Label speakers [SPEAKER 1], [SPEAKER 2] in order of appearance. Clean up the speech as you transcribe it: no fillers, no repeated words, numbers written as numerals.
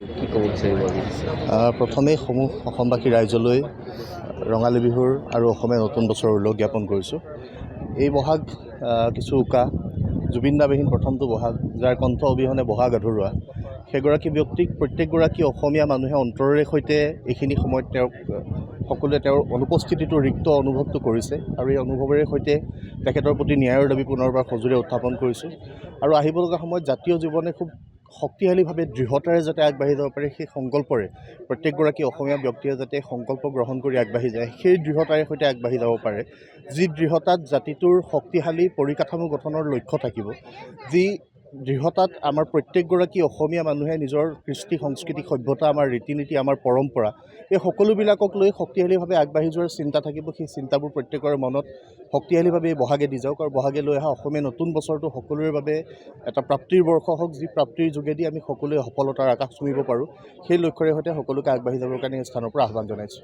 [SPEAKER 1] কি ক'ব বিচাৰিব আজি?
[SPEAKER 2] প্ৰথমেই সমূহ অসমবাসী ৰাইজলৈ ৰঙালী বিহুৰ আৰু অসমীয়া নতুন বছৰৰ ওলগ জ্ঞাপন কৰিছোঁ। এই বহাগ কিছু উকা। জুবিন দাবিহীন প্ৰথমটো বহাগ, যাৰ কণ্ঠ অবিহনে বহাগ আধৰুৱা। সেইগৰাকী ব্যক্তিক প্ৰত্যেকগৰাকী অসমীয়া মানুহে অন্তৰেৰে সৈতে এইখিনি সময়ত তেওঁক সকলোৱে তেওঁৰ অনুপস্থিতিটো ৰিক্ত অনুভৱটো কৰিছে আৰু এই অনুভৱেৰে সৈতে তেখেতৰ প্ৰতি ন্যায়ৰ দাবী পুনৰবাৰ সজোৰে উত্থাপন কৰিছোঁ। আৰু আহিব লগা সময়ত জাতীয় জীৱনে খুব শক্তিশালীভাৱে, দৃঢ়তাৰে যাতে আগবাঢ়ি যাব পাৰে, সেই সংকল্পৰে প্ৰত্যেকগৰাকী অসমীয়া ব্যক্তিয়ে যাতে সংকল্প গ্ৰহণ কৰি আগবাঢ়ি যায়, সেই দৃঢ়তাৰে সৈতে আগবাঢ়ি যাব পাৰে, যি দৃঢ়তাত জাতিটোৰ শক্তিশালী পৰিকাঠামো গঠনৰ লক্ষ্য থাকিব, যি দৃঢ়তাত আমাৰ প্ৰত্যেকগৰাকী অসমীয়া মানুহে নিজৰ কৃষ্টি সংস্কৃতি, সভ্যতা, আমাৰ ৰীতি নীতি, আমাৰ পৰম্পৰা, এই সকলোবিলাকক লৈ শক্তিশালীভাৱে আগবাঢ়ি যোৱাৰ চিন্তা থাকিব, সেই চিন্তাবোৰ প্ৰত্যেকৰে মনত শক্তিশালীভাৱে এই বহাগে দি যাওক। আৰু বহাগে লৈ অহা অসমীয়া নতুন বছৰটো সকলোৰে বাবে এটা প্ৰাপ্তিৰ বৰ্ষ হওক, যি প্ৰাপ্তিৰ যোগেদি আমি সকলোৱে সফলতাৰ আকাশ চুমিব পাৰোঁ। সেই লক্ষ্যৰে সৈতে সকলোকে আগবাঢ়ি যাবৰ কাৰণে এই স্থানৰ পৰা আহ্বান জনাইছোঁ।